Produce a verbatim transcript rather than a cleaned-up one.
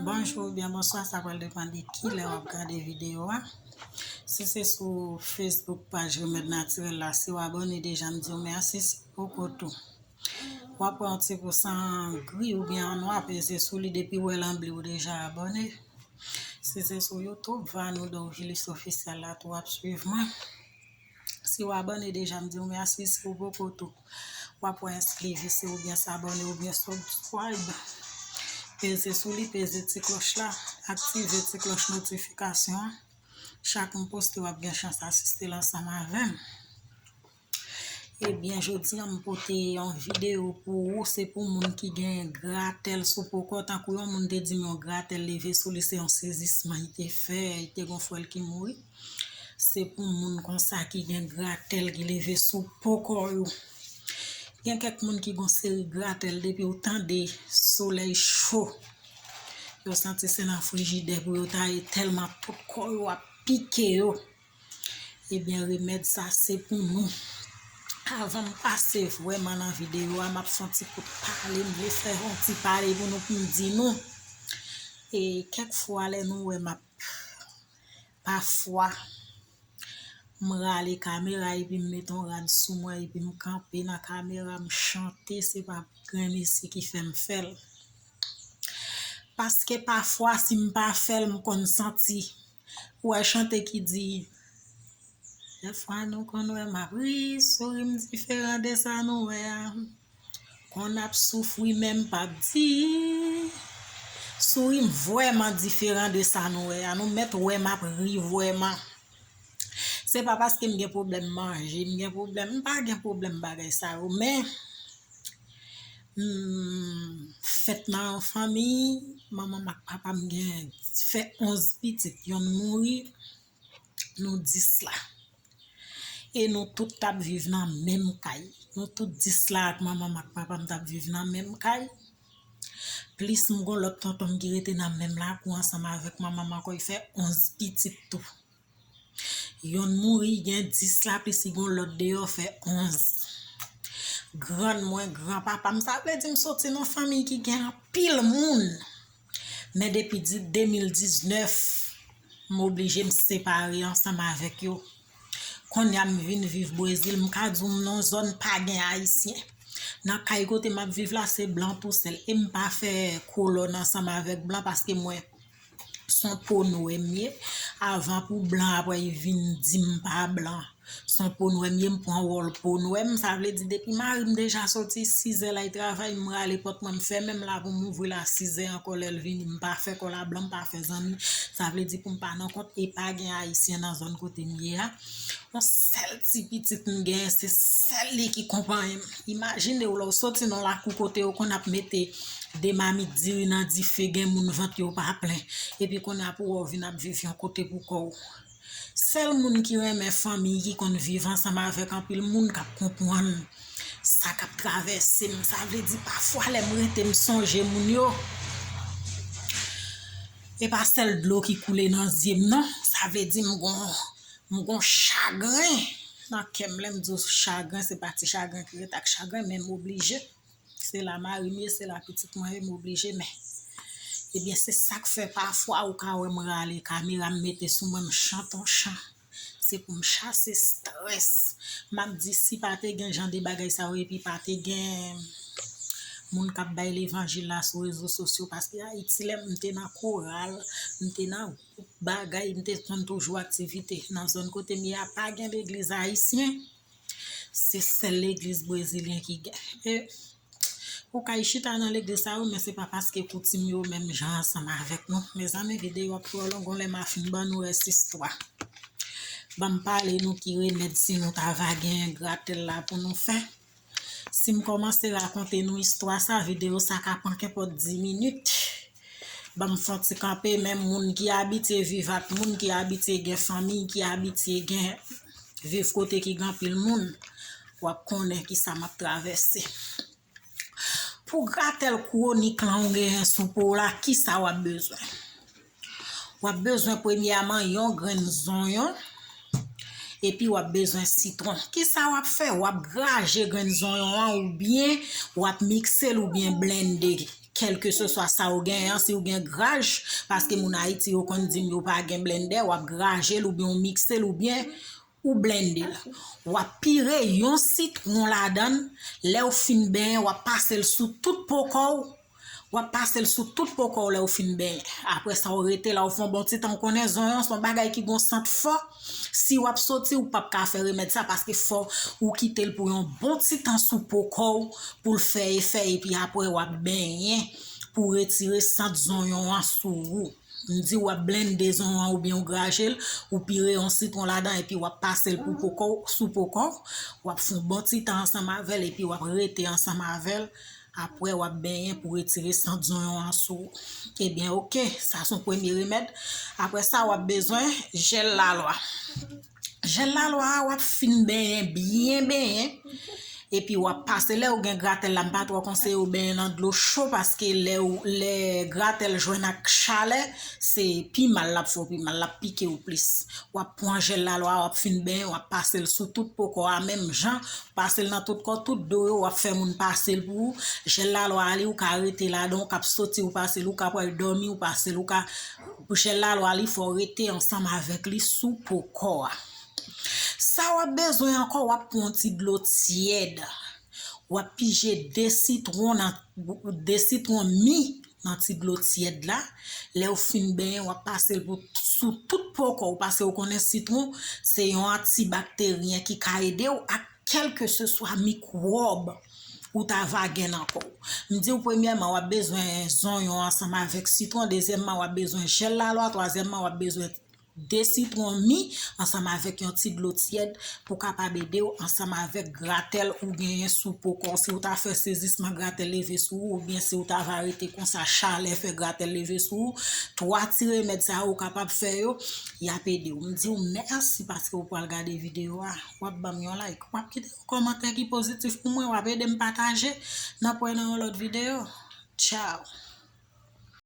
Bonjou oubyen bonswa, sa pral depann de kilè w ap gade videyo a. Si se sou Facebook paj Remèd Natirèl la, si w abòne deja, m di w mèsi, si poko tou. W ap wè yon ti pousan gri oubyen an nwa, peze sou li, depi w wè l an ble, w deja abòne. Si se sou YouTube, Vanou Dorvilus Officiel la tou, w ap swiv mwen. Si w abòne deja, m di w mèsi, si w poko tou, w ap wè enskrivisi oubyen s'abonner oubyen subscribe. Peze sou li, peze ti klòch la, aktive ti klòch notifikasyon an. Chak m poste, w ap gen chans asiste l ansanm avè m. Ebyen, jodi a m pote yon videyo pou ou, se pou moun ki gen gratèl sou po kò, tankou yon moun te di m yon gratèl leve sou li, se yon sezisman li te fè, li te gon frè l ki mouri. Se pou moun konsa ki gen gratèl ki leve sou po kò yo. Gen kèk moun ki gon seri gratèl, depi w tande solèy cho, yo santi se nan frijidè pou yo ta ye, tèlman tout kò yo ap pike yo. Ebyen, remèd sa se pou nou. Avan m pase vrèman nan videyo a, m ap fè yon ti kout pale, m vle fè yon ti pale pou nou, pou m di nou. E kèk fwa, lè nou wè m ap, pafwa, m rale kamera epi m mete yon rad sou mwen epi m kanpe nan kamera, m chante, se pa grenmesi ki fè m fè l. Paske pafwa, si m pa fè l, m konn santi. Ou wè chante ki di, dèfwa nou konn wè m ap ri, souri m diferan de sa nou wè a. Konn ap soufri, men m p ap di. Souri m vrèman diferan de sa nou wè a. Nou mèt wè m ap ri vrèman. Se pa paske m gen pwoblèm manje, m gen pwoblèm, m pa gen pwoblèm bagay sa yo, men m fèt nan yon fanmi, manman m ak papa m gen, fè onz pitit, yonn mouri, nou dis la. E nou tout t ap viv nan menm kay. Nou tout dis la ak manman m ak papa m t ap viv nan menm kay. Plis m gon lòt tonton m ki rete nan menm lakou ansanm avèk manman m ankò, li fè onz pitit tou. Yonn mouri, gen dis la, plis li gon lòt deyò, fè onz. Grann mwen, granpapa m, sa vle di m soti nan fanmiy ki gen anpil moun. Men depi di-, de mil diznèf, m oblije m separe ansanm avèk yo. Kounye a m vin viv Brezil, m ka di w m nan zòn pa gen Ayisyen. Nan kay kote m ap viv la, se blan tousèl. E m pa fè kolòn ansanm avèk blan paske mwen, s on po nwè m ye. Avan pou blan apre vin di m pa blan. S on po nwè m ye, m pran wòl po nwè m. Sa vle di depi mari m deja soti sizè l al travay, m rale pòt mwen, m fèmen, m la pou m ouvri l a sizè ankò lè l vini. M pa fè kòl a blan, m pa fè zanmi. Sa vle di pou m pa nan kont e pa gen Ayisyen nan zòn kote m ye a. Yon sèl ti pitit m genyen, se sèl li ki konpayi m. Imajine w lè w soti nan lakou kote yo konn ap mete de mamit diri nan dife, gen moun vant yo pa plen. Epi kounye a pou wè w vin ap viv yon kote pou kò w. Sèl moun ki renmen fanmiy, ki konn viv ansanm avèk anpil moun k ap konprann sa k ap travèse m. Sa vle di pafwa lè m rete m sonje moun yo. E pa sèl dlo ki koule nan zye m non. Sa vle di m gon, m gon chagren nan kè m. Lè m di w chagren, se pa ti chagren ki ret ak chagren, men m oblije. Se la mari m ye, se la pitit mwen ye, m oblije, men. Ebyen, se sa k fè pafwa ou ka wè m rale kamera m mete sou mwen, m chante yon chan. Se pou m chase estrès. M ap di si pa te gen jan de bagay sa yo epi pa te gen moun k ap bay levanjil la sou rezo sosyo, paske Ayiti lè m te nan koral, m te nan gwoup bagay, m te konn toujou aktivite. Nan zòn kote m ye a pa gen legliz ayisyen. Se sèl legliz brezilyen ki gen. E ou kay chita nan legliz sa yo, men se pa paske koutim yo menm jan ansanm avèk nou. Mezanmi, videyo ap twò long, gon lè m a fin ban nou rès istwa. Ban m pale nou ki remèd si nou ta va gen gratèl la pou nou fè. Si m kòmanse rakonte nou istwa sa, videyo sa ka pran kenpòt dis minit. Ban m fè yon ti kanpe, men moun ki abitye viv ak moun, ki abitye gen fanmi, ki abitye gen, viv kote ki gen anpil moun, w ap konnen kisa m ap travèse. Pou gratèl kwonik lan ou genyen sou po w la, kisa w ap bezwen? W ap bezwen premyèman yon grenn zonyon, epi w ap bezwen sitwon. Kisa w ap fè? W ap graje grenn zonyon an oubyen w ap mikse l oubyen blende. kèlkeseswa sa ou genyen an, si ou gen graj, paske moun Ayiti yo konn di m yo pa gen blendè, w ap graje l oubyen w mikse l oubyen ou blende l. W ap pire yon sitwon ladan l, lè w fin benyen, w ap pase l sou tout po kò w, w ap pase l sou tout po kò w lè w fin benyen. Apre sa, w rete la, w fè yon bon ti tan, w konnen zonyon se yon bagay ki gon sant fò. Si w ap soti, ou p ap ka fè remèd sa, paske fò ou kite l pou yon bon ti tan sou po kò w, pou l fè efè, epi apre w ap benyen pou retire sant zonyon an sou ou. M di w ap blende zonyon an oubyen w graje l, ou pire yon sitwon ladan epi w ap pase l pou po kò w, sou po kò w, w ap fè yon bon ti tan ansanm avè l epi w ap rete ansanm avè l. Apre w ap benyen pou retire sant zonyon an sou ou. Ebyen, oke, sa se yon premye remèd. Apre sa, w ap bezwen jèl lalwa. Jèl lalwa a, w ap fin benyen, byen benyen. Epi w ap pase, lè ou gen gratèl la, m pa twò konseye w benyen nan dlo cho, paske lè ou, lè gratèl jwenn ak chalè, se pi mal l ap fè w, pi mal l ap pike w plis. W ap pran jèl lalwa a, w ap fin benyen, w ap pase l sou tout po kò a menm jan, pase l nan tout kò, tout do yo, w ap fè moun pase l pou ou. Jèl lalwa a li, ou ka rete ladan, ou k ap soti, ou pase l, ou ka pral dòmi, ou pase l, ou ka, jèl lalwa a li, fò w rete ansanm avèk li sou po kò a. Sa w ap bezwen ankò, w ap pran yon ti dlo tyèd. W ap pije de sitwon nan, de sitwon mi nan ti dlo tyèd la. Lè w fin benyen, w ap pase l pou, sou tout po kò w, paske w konnen sitwon se yon antibakteryen ki ka ede w ak kèlkeseswa mikwòb ou ta va gen nan kò w. M di w, premyèman, w ap bezwen zonyon ansanm avèk sitwon, dezyèmman, w ap bezwen jèl lalwa, twazyèmman, w ap bezwen de sitwon mi ansanm avèk yon ti dlo tyèd pou kapab ede w ansanm avèk gratèl ou genyen sou po kò w. Si w ta fè sezisman gratèl leve sou ou, oubyen si w ta va rete konsa, chalè fè gratèl leve sou ou, twa ti remèd sa yo ou kapab fè yo, y ap ede w. M di w mèsi paske w pral gade videyo a. W ap ban m yon like, w ap kite yon kòmantè ki pozitif pou mwen, w ap ede m pataje. N ap wè nan yon lòt videyo. Tchao!